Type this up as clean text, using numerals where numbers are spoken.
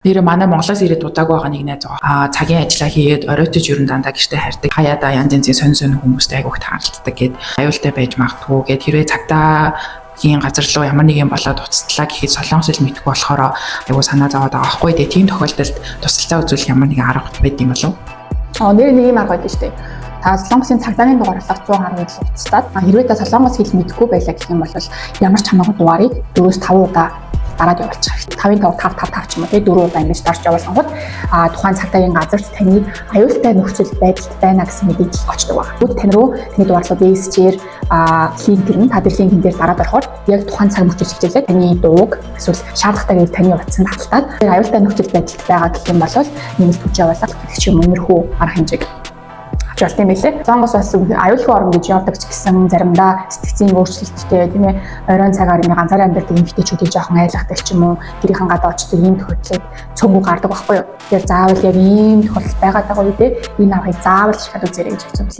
Нээрээ манай Монголоос ирээд удаагүй байгаа нэг найз байгаа. Цагийн ажиллаа хийгээд оройтож ер нь дандаа гэртээ харьдаг. Хаяада янз янзын сонь сонь хүмүүстэй айгүйх тааралддаг гээд аюултай байж магадгүй гээд хэрвээ цагдаагийн газар руу ямар нэг юм болоод уцтлаа гэхэд солонгос хэл мэдэхгүй болохоор айгүй санаа зовоод байгаа байхгүй. Тэгээ тийм тохиолдолд тусалцаа үзүүлэх ямар нэгэн арга байд юм болов уу? Нэр нэг юм арга байдаг шүү дээ. Та Солонгосын цагдаагийн дугаарлах 117 утастаад хэрвээ та солонгос хэл мэдэхгүй байлаа гэх юм бол ямар ч хамаагүй дугаарыг 4-5 удаа дараад явуулчих хэрэгтэй. 5-ын 5 5 5 5 ч юм уу, тий, 4 удаа ингэж дарж явуулангууд тухайн цагдаагийн газарт таны аюултай нөхцөл байдалд байна гэсэн мэдээлэл очдог байна. Бүгд тань руу таны дугаарлууд ESG-ээр линк ирнэ. Та тэр линкэн дээр дараад орохоор яг тухайн цаг мөчөөс хичээлээ таны дууг эсвэл шаардлагатай гэвэл таны утсанд хаталтаад тэр аюултай нөхцөл байдалд байгаа гэх юм бол нэмэлт хүч явуулах гэдэг ч юм уу, иймэрхүү арга хэмжээг авч болт юм байлээ. Солонгос бас аюулгүй орн гэж явдаг ч гэсэн заримдаа сэтгцийн өөрчлөлттэй, тийм ээ, оройн цагаар ингээ ганцаараа амьдардаг эмэгтэйчүүдийг жоохон айлгадаг ч юм уу, гэрийнхэн гадаа очдог ийм тохиолдлууд цөөнгүү гардаг байхгүй юу. Тэгэхээр заавал яг ийм тохиолдол байгаад байгаа үедээ энэ аргыг заавал шахаад үзээрэй гэж хэлсэн.